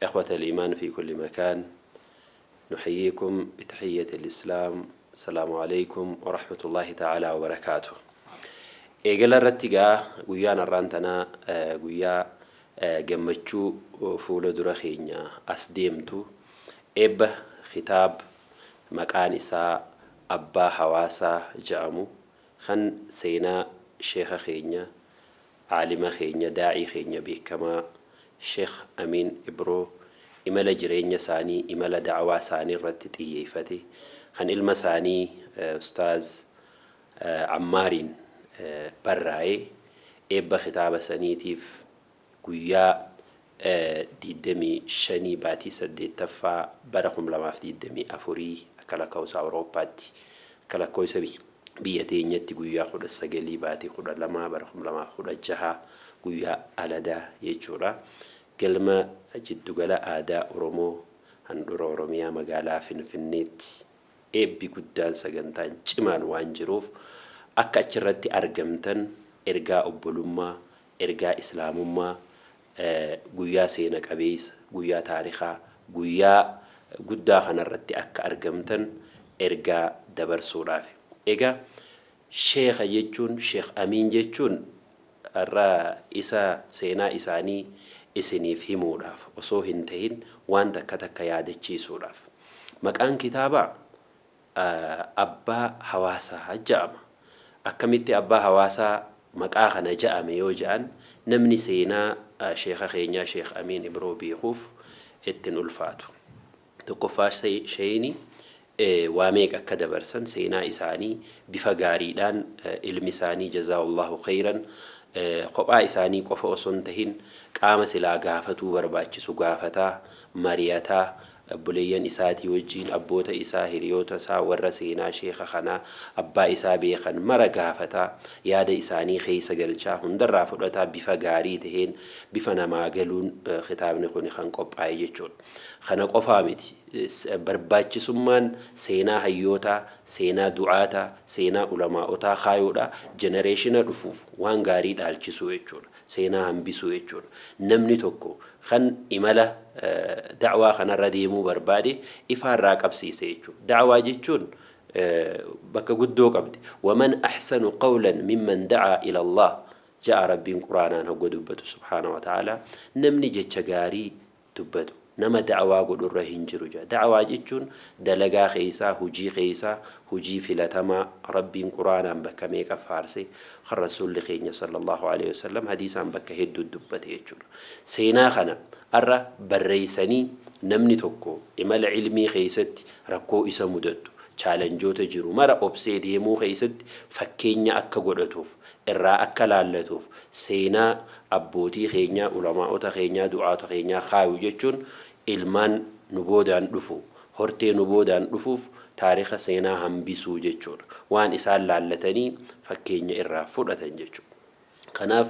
إخوة الإيمان في كل مكان، نحييكم بتحية الإسلام، السلام عليكم ورحمة الله تعالى وبركاته. Eegala irratti gaa guyyaan har'aan tanaa guyyaa gammachuu fuula dura keenya as deemtu, eebba kitaab maqaan isaa Abbaa Hawaasaa ja'amu, kan seenaa sheekha keenya, aalima keenya, daa'ii keenya beekamaa Sheekh Amiin Ibroo, imala jireenya isaanii, imala da'awaa isaanii irratti xiyyeeffate, kan ilma isaanii Ustaaz Ammaariin barraa'e, eebba kitaaba saniitiif guyyaa 25 baatii 8ffaa bara 2024 akka lakkoofsa Awurooppaatti, akka lakkoofsa biyya teenyatti guyyaa 19 baatii 12 bara 2016, guyyaa aladaa jechuudha. Galma Jiddugala Aadaa Oromoo handhuura Oromiyaa magaalaa Finfinneetti eebbi guddaan, sagantaan cimaan waan jiruuf, akka achirratti argamtan ergaa obbolummaa, ergaa islaamummaa, guyyaa seena qabeessa, guyyaa taarikaa, guyyaa guddaa kanarratti akka argamtan ergaa dabarsuudhaaf. Egaa sheekha jechuun, Sheekh Amiin jechuun, har'a isa seenaa isaanii isiniif himuudhaaf osoo hin tahin waan takka takka yaadachiisuudhaaf. Maqaan kitaabaa Abbaa Hawaasaa ja'ama. Akkamitti Abbaa Hawaasaa maqaa kana ja'ame yoo ja'an, namni seenaa sheekha keenyaa Sheekh Amiin Ibroo beekuuf ittiin ulfaatu. Tokkoffaa, sheeyni waa meeqa akka dabarsan seenaa isaanii bifa gaariidhaan ilmi isaanii, jazaa'ullahu khayran, kophaa isaanii qofa osoo hin tahin qaama silaa gaafatuu barbaachisu gaafataa, mari'ataa, obboleeyyan isaatii wajjiin, abboota isaa, hiriyoota isaa, warra seenaa sheeka kanaa, abbaa isaa beekan mara gaafataa, yaada isaanii keessa galchaa, hundarraa fudhataa, bifa gaarii taheen, bifa namaa galuun kitaabni kun kan qophaa'e jechuudha. Kana qofaa miti, barbaachisummaan seenaa hayyootaa, seenaa du'aataa, seenaa ulamaa'otaa kaayuudha generation dhufuuf waan gaarii dhaalchisuu jechuudha. Seenaa hambisuu jechuudha. Namni tokko kan imala da'waa kanarra deemuu barbaade ifaarraa qabsiise jechuudha. Da'waa jechuun bakka guddoo qabdi. ومن أحسن قولا ممن دعا إلى الله ja'a Rabbiin Quraanaan hogga dubbatu سبحانه وتعالى. Namni jecha gaarii dubbatu nama da'waa godhurra hin jiru jedha. Da'waa jechuun dalagaa keessaa, hujii keessaa hujii filatamaa Rabbiin Quraanaan bakka meeqa faarse, kan Rasuulli keenya صلى الله عليه وسلم hadiisaan bakka hedduu dubbate jechuudha. Seenaa kana har'a barreessanii namni tokko imala ilmii keessatti rakkoo isa mudattu, challengeoota jiru mara obsee deemuu keessatti fakkeenya akka godhatuuf, irraa akka laallatuuf, seenaa abbootii keenyaa, ulamaa'ota keenyaa, du'aata keenyaa kaayu jechuun ilmaan nu boodaan dhufu, hortee nu boodaan dhufuuf taarika seenaa hambisuu jechuudha. Waan isaan laallatanii fakkeenya irraa fudhatan jechuudha. Kanaaf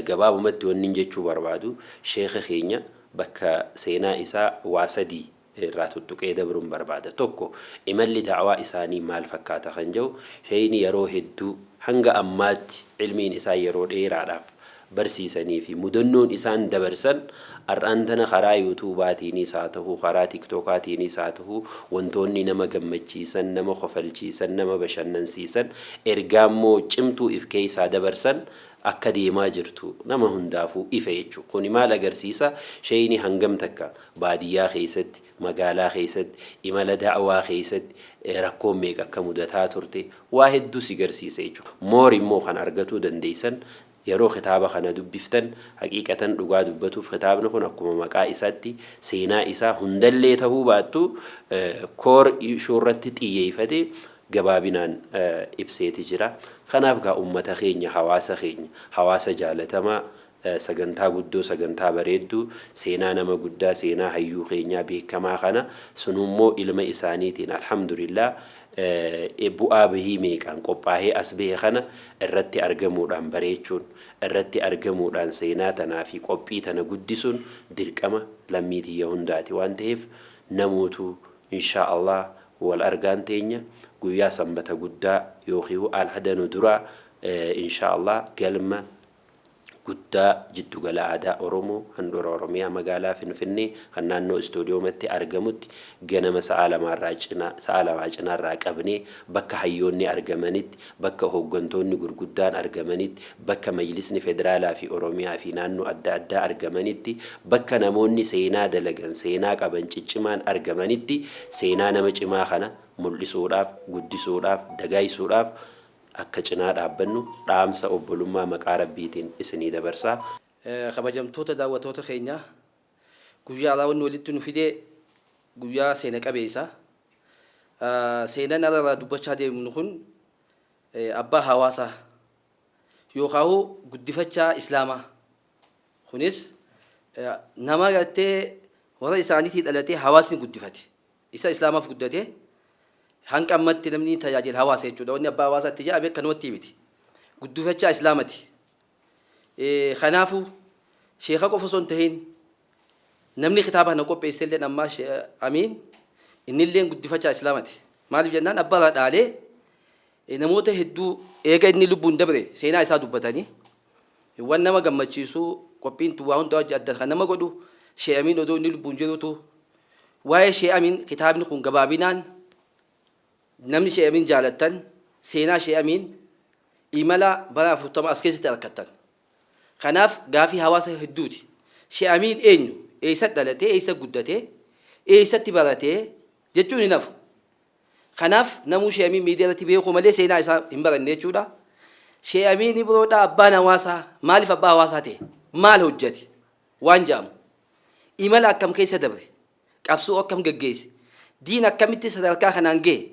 gabaabumatti wanni jechuu barbaadu, sheeka keenya bakka seenaa isaa waa sadii irraa tuttuqee dabruun barbaada. Tokko, imalli da'waa isaanii maal fakkaata kan jedhu. Sheeyni yeroo hedduu hanga ammaatti ilmiin isaa yeroo dheeraadhaaf barsiisanii fi mudannoon isaan dabarsan har'aan tana karaa YouTubeaatiinis haa ta'u, karaa TikTokaatiinis haa ta'u, wantoonni nama gammachiisan, nama kofalchiisan, nama bashannansiisan, ergaa immoo cimtuu if keessaa dabarsan akka deemaa jirtu nama hundaafuu ife jechuudha. Kuni maal agarsiisa? Sheeyni hangam takka baadiyyaa keessatti, magaalaa keessatti, imala da'waa keessatti rakkoon meeqa akka mudataa turte waa hedduu si garsiisa jechuudha. More immoo kan argatuu dandeessan yeroo kitaaba kana dubbiftan. Haqiiqatan dhugaa dubbatuuf, kitaabni kun akkuma maqaa isaatti seenaa isaa hundallee ta'uu baattu, core issue irratti xiyyeeffate gabaabinaan ibseeti jira. Kanaaf gaa uummata keenya, hawaasa keenya, hawaasa jaalatamaa, sagantaa guddoo, sagantaa bareedduu, seenaa nama guddaa, seenaa hayyuu keenyaa beekamaa kana, sunummoo ilma isaaniitiin alhamdulillah bu'aa bahii meeqaan qophaa'ee as bahe kana irratti argamuudhaan bareechuun, irratti argamuudhaan seenaa tanaa fi qophii tana guddisuun dirqama lammii tiyya hundaati waan ta'eef, namootu inshaa Allah wal argaan teenya guyyaa Sanbata Guddaa yookiin alhada nu duraa inshaa Allah galma Guddaa Jiddugala Aadaa Oromoo handhuura Oromiyaa magaalaa Finfinnee kan naannoo istuudiyoomatti argamutti ganama sa'a lamaarraa cinaa sa'a lamaa cinaarraa qabnee bakka hayyoonni argamanitti, bakka hooggantoonni gurguddaan argamanitti, bakka majlisni federaalaa fi Oromiyaa fi naannoo adda addaa argamanitti, bakka namoonni seenaa dalagan, seenaa qaban ciccimaan argamanitti seenaa nama cimaa kana mul'isuudhaaf, guddisuudhaaf, dagaagsuudhaaf akka cinaa dhaabbannu dhaamsa obbolummaa maqaa Rabbiitiin isinii dabarsaa. Kabajamtoota daawwattoota keenya, guyyaa alaa wanni walitti nu fidee guyyaa seena qabeessa. Seenaan ala dubbachaa deemnu kun abbaa hawaasaa yookaan guddifachaa islaamaa. Kunis nama gartee warra isaaniitii dhalatee hawaasni guddifate. Isa islaamaaf guddate, hanga ammatti namni tajaajila hawaasa jechuudha. Wanni abbaa hawaasaatti jedhame akkanumatti miti. Guddifachaa islaamati. Kanaafuu sheeka qofa osoo hin tahin, namni kitaaba kana qopheesse illee ammaa Amiin innillee guddifachaa islaamati. Maaliif jennaan, abbaa irraa dhaalee namoota hedduu eega inni lubbuun dabre seenaa isaa dubbatanii waan nama gammachiisu. Qophiin tun waa hunda wajji adda kan nama godhu, Shee Amiin odoo inni lubbuun jirutu waa'ee Shee Amiin kitaabni kun gabaabinaan namni Shee Amiin jaalattan seenaa Shee Amiin imala bara 40 as keessatti argattan. Kanaaf gaafii hawaasa hedduuti. Shee Amiin eenyu? Eessa dhalatee? Eessa guddatee? Eessatti baratee? Jechuun hin hafu. Kanaaf namuu Shee Amiin miidiyaa irratti beekuu malee seenaa isaa hin baranne jechuudha. Shee Amiin Ibroodhaa abbaan hawaasaa maaliif abbaa hawaasaa ta'e? Maal hojjete? Waan jedhamu. Imala akkam keessa dabre? Qabsoo akkam geggeesse? Diin akkamitti sadarkaa kanaan gahe?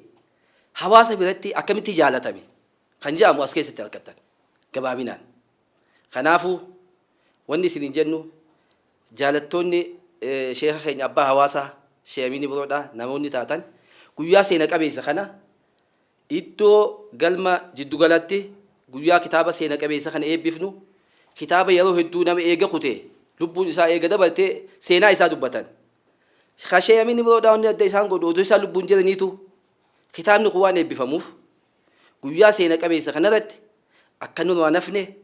Hawaasa biratti akkamitti jaalatame? Kan jedhamu as keessatti argattan gabaabinaan. Kanaafuu wanni isiniin jennu, jaalattoonni sheeka keenya abbaa hawaasaa Shee Amiin Ibroodhaa namoonni taatan, guyyaa seena qabeessa kana iddoo galma jiddugalatti guyyaa kitaaba seena qabeessa kana eebbifnu, kitaaba yeroo hedduu nama eega kutee lubbuun isaa eega dabartee seenaa isaa dubbatan. Ka Shee Amiin Ibroodhaa wanni adda isaan godhu, odoo isaan lubbuun jiraniitu kitaabni kun waan eebbifamuuf, guyyaa seena qabeessa kanarratti akka nurraa nafne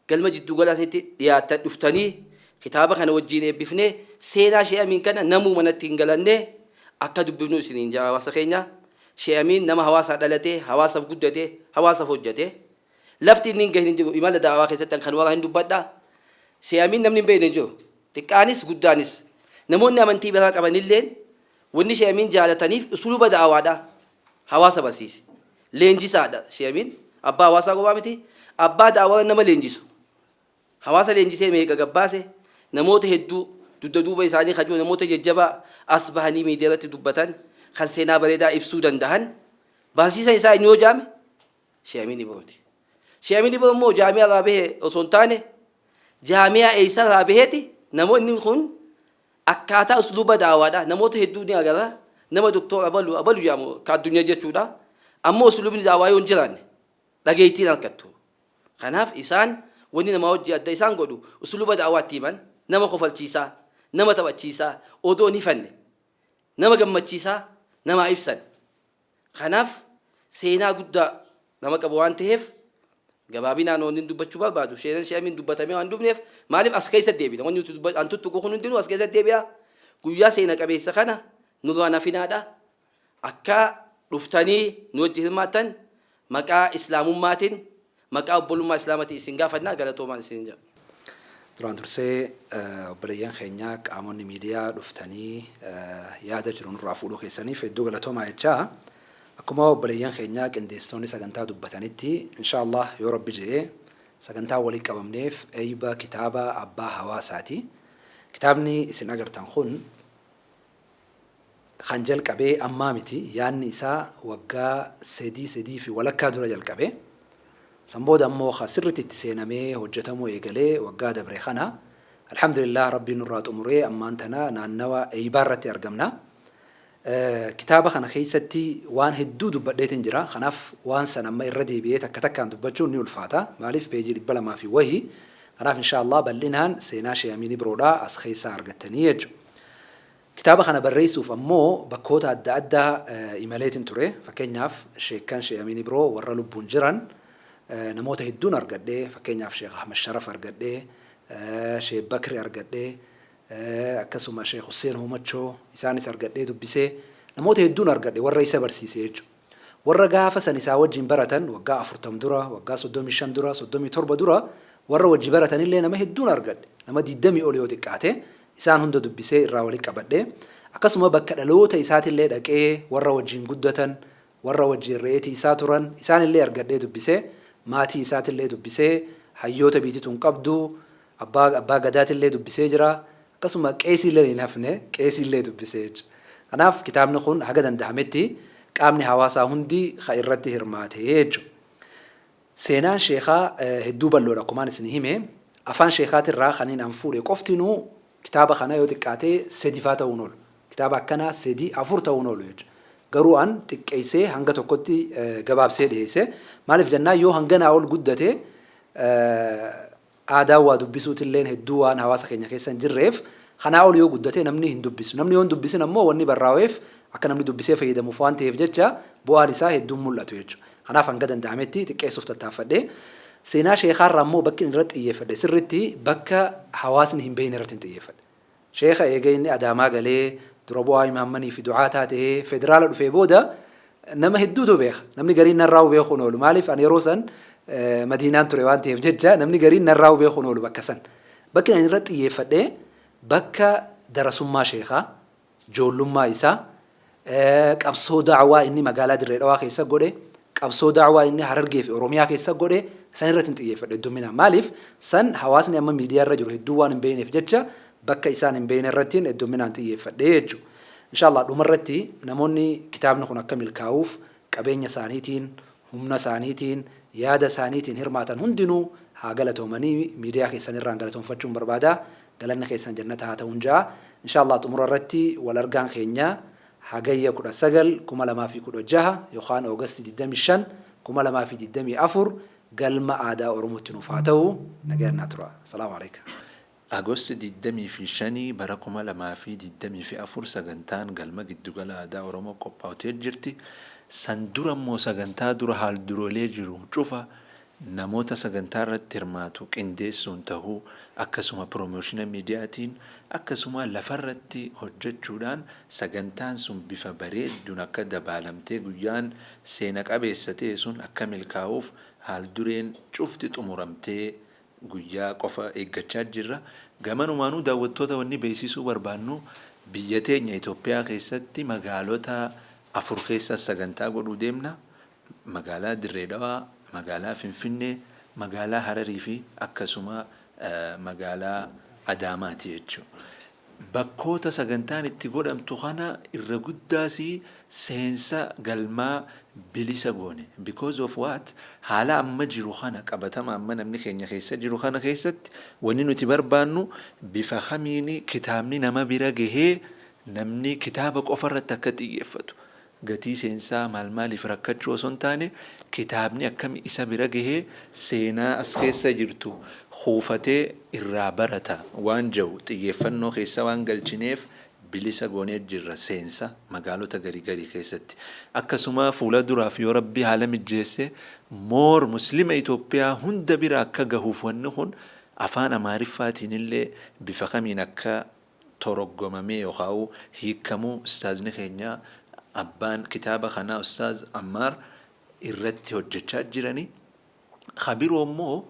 galma jiddugala asitti dhiyaattan dhuftanii kitaaba kana wajjiin eebbifnee seenaa Shee Amiin kana namuu manatti hin galannee akka dubbifnu isiniin jaa hawaasa keenya. Shee Amiin nama hawaasaa dhalatee, hawaasaaf guddatee, hawaasaaf hojjete. Lafti inni hin gahin hin jiru imala da'awaa keessatti kan warra hin dubbadha. Shee Amiin namni hin beekne hin jiru. Xiqqaanis guddaanis. Namoonni amantii biraa qabanilleen wanni Shee Amiin jaalataniif usuluba da'awaadha. Hawaasa barsiise. Leenjisaadha Shee Amiin. Abbaa hawaasaa qofaa miti. Abbaa da'awaa nama leenjisu. Hawaasa leenjisee meeqa gabbaase, namoota hedduu dugda duuba isaanii kan jiru namoota jajjabaa as bahanii miidiyaa irratti dubbatan, kan seenaa bareedaa ibsuu danda'an, barsiisan isaa eenyu yoo jaame, Shee Amiin Ibrooti. Shee Amiin Ibroo immoo jaamiyaa irraa bahe osoo hin taane, jaamiyaa eessa irraa baheeti namoonni kun akkaataa usluuba da'awaadha. Namoota hedduu ni agarra. Nama doktor abalu abalu jedhamu ka addunyaa jechuudha. Ammoo usluubni da'awaa yoo hin jiraanne dhageettiin harkattu. Kanaaf isaan wanni namaa wajji adda isaan godhu usluuba da'awaa itti himan, nama kofalchiisaa, nama taphachiisaa, odoo hin hifanne nama gammachiisaa namaa ibsan. Kanaaf seenaa guddaa nama qabu waan ta'eef, gabaabinaan wanni dubbachuu barbaadu, seenaan Shee Amiin dubbatamee waan dubneef, maaliif as keessa deebina? Wanni nuti an tuttuqu kun hundinuu as keessa deebi'a. Guyyaa seena qabeessa kana nurraan hafinaadha. Akka dhuftanii nu wajji hirmaattan maqaa islaamummaatiin, maqaa obbolummaa islaamatiin isin gaafannaa. Galatoomaan isin jedha. Duraan dursee obboleeyyan keenya qaamonni miidiyaa dhuftanii yaada jiru nurraa fuudhuu keessaniif hedduu galatoomaa jechaa, akkuma obboleeyyan keenya qindeessitoonni sagantaa dubbatanitti, insha Allah yoo Rabbi je'e sagantaa walii qabamneef eeyba kitaaba abbaa hawaasaati. Kitaabni isin agartan kun kan jalqabee ammaa miti, yaadni isaa waggaa 3, 3.5 dura jalqabe. San booda ammoo ka sirritti itti seenamee hojjetamuu eegalee waggaa dabre kana. Alhamdulillah, Rabbiin nurraa xumuree ammaan tana naannawa eeybaa irratti argamna. Kitaaba kana keessatti waan hedduu dubbadheetin jira. Kanaaf waan san amma irra deebi'ee takka takkaan dubbachuun ni ulfaata. Maaliif, peejii 200 fi wahi. Kanaaf insha Allah bal'inaan seenaa Shee Amiin Ibroodhaa as keessaa argattanii jechuudha. Kitaaba kana barreessuuf ammoo bakkoota adda addaa imaleetin ture. Fakkeenyaaf sheekkan Shee Amiin Ibroo warra lubbuun jiran Namoota hedduun argadhee, fakkeenyaaf Sheekh Ahmad Sharaf argadhee, Sheekh Bakri argadhee, akkasuma Sheekh Hussein Hoomachoo isaanis argadhee dubbisee, namoota hedduun argadhe warra isa barsiise jechuudha. Warra gaafa san isaa wajjin baratan waggaa 40 dura, waggaa 35 dura, 37 dura warra wajji baratanillee nama hedduun argadhe. Nama 20 ol yoo xiqqaate isaan hunda dubbisee irraa walitti qabadhe. Akkasuma bakka dhaloota isaatillee dhaqee warra wajjin guddatan, warra wajjin re'eetii isaa turan isaanillee argadhee dubbisee, maatii isaatillee dubbisee, hayyoota biitituun qabdu, abbaa gadaatillee dubbisee jira. Akkasuma qeesiillee hin hafne, qeesiillee dubbisee jechuudha. Kanaaf kitaabni kun haga danda'ametti qaamni hawaasaa hundi ka irratti hirmaate jechuudha. Seenaan sheekaa hedduu bal'oodha akkumaan isin hime. Afaan sheekaatirraa kan hin an fuudhe qoftinuu kitaaba kana yoo xiqqaate 3 faa ta'uun oolu. Kitaaba akkanaa 3, 4 ta'uun oolu jechuudha. Garuu an xiqqeessee hanga tokkotti gabaabsee dhiyeesse. Maaliif jennaan, yoo hanganaa ol guddate aadaan waa dubbisuutilleen hedduu waan hawaasa keenya keessa hin jirreef, kanaa ol yoo guddate namni hin dubbisu. Namni yoo hin dubbisin ammoo wanni barraa'eef akka namni dubbisee fayyadamuuf waan ta'eef jecha bu'aan isaa hedduun mul'atu jechuudha. Kanaaf hanga danda'ametti xiqqeessuuf tattaaffadhe. Seenaa sheekaarraa immoo bakki inni irratti xiyyeeffadhe sirriitti bakka hawaasni hin beekne irratti hin xiyyeeffadhe. Sheeka eega inni Adaamaa galee dura bu'aa imaammanii fi du'aataa ta'ee federaala dhufee booda nama hedduutu beeka. Namni gariin narraa beekuun oolu. Maaliif, ani yeroo san Madiinaan ture waan ta'eef jecha namni gariin narraa beekuun oolu bakka san. Bakki ani irratti xiyyeeffadhe bakka darasummaa sheekaa, ijoollummaa isaa, qabsoo daawaa inni magaalaa Dirree Dhawaa keessa godhe, qabsoo daawaa inni Harargee fi Oromiyaa keessa godhe san irratti hin xiyyeeffadhe hedduminaan. Maaliif, san hawaasni amma miidiyaa irra jiru hedduu waan hin beekneef jecha bakka isaan hin beekne irratti hedduminaan xiyyeeffadhe jechuudha. Inshallah dhumarratti namoonni kitaabni kun akka milkaa'uuf qabeenya isaaniitiin, humna isaaniitiin, yaada isaaniitiin hirmaatan hundinuu haa galatoomanii, miidiyaa keessan irraan galatoonfachuun barbaada. Galanni keessan jannata haa ta'uun ja'a. Inshallah xumura irratti wal argaan keenya Hagayya 19, 2016 yookaan Oogasti 25, 2024 Galma Aadaa Oromootti nuuf haa ta'u. Nagaan naa tura. Salaamu alaikum. Agosti 25 bara 2024 sagantaan galma Giddugala Aadaa Oromoo qophaa'utee jirti. San dura immoo sagantaa dura haal duroolee jiru cufa namoota sagantaa irratti hirmaatu qindeessuun tahuu, akkasuma promotion miidiyaatiin, akkasuma lafarratti hojjechuudhaan sagantaan sun bifa bareedduun akka dabaalamtee guyyaan seena qabeessa ta'e sun akka milkaa'uuf haal dureen cufti xumuramtee guyyaa qofa eeggachaa jirra. Gamanumaanuu daawwattoota wanni beeksisuu barbaannu, biyya teenya Itoophiyaa keessatti magaalota afur keessa sagantaa godhuu deemna. Magaalaa Dirree Dhawaa, magaalaa Finfinnee, magaalaa Hararii fi akkasuma magaalaa Adaamaati jechuudha. Bakkoota sagantaan itti godhamtu kana irra guddaas seensa galmaa bilisa goone. Because of what? Haala amma jiru kana, qabatama amma namni keenya keessa jiru kana keessatti, wanni nuti barbaannu bifa kamiin kitaabni nama bira gahee namni kitaaba qofa irratti akka xiyyeeffatu. Gatii seensaa maal maaliif rakkachuu osoo hin taane, kitaabni akkami isa bira gahee seenaa as keessa jirtu kuufatee irraa barata waan jiru xiyyeeffannoo keessa waan galchineef bilisa goonee jirra seensa magaalota garii garii keessatti. Akkasuma fuula duraaf yoo Rabbi haala mijjeesse moor Muslima Itoophiyaa hunda bira akka gahuuf wanni kun afaan Amaariffaatiin illee bifa kamiin akka toroggomamee yookaan hiikamuu ustaazni keenya abbaan kitaaba kanaa Ustaaz Ammaar irratti hojjechaa jirani. Kabiroo immoo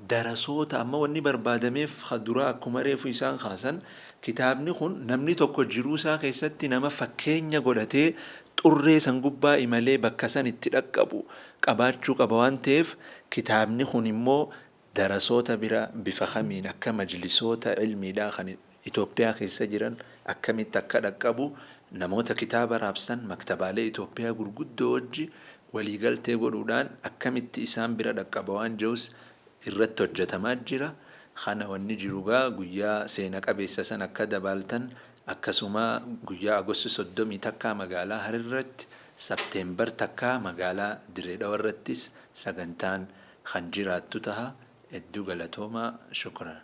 darasoota amma wanni barbaadameef duraa akkuma reefu isaan kaasan, kitaabni kun namni tokko jiruu isaa keessatti nama fakkeenya godhatee xurree san gubbaa imalee bakka san itti dhaqqabu qabaachuu qaba waan ta'eef, kitaabni kun immoo darasoota bira bifa kamiin akka majlisoota ilmiidhaa kan Itoophiyaa keessa jiran akkamitti akka dhaqqabu namoota kitaaba raabsan maktabaalee Itoophiyaa gurguddoo wajji waliigaltee godhuudhaan akkamitti isaan bira dhaqqaba waan jedhus irratti hojjetamaa jira. Kana wanni jiru gaa guyyaa seena qabeessa san akka dabaaltan, akkasuma guyyaa Agosti 31 magaalaa Harirratti, Sabteembar 1 magaalaa Dirree Dhawa irrattis sagantaan kan jiraattu taha. Hedduu galatoomaa, shukran.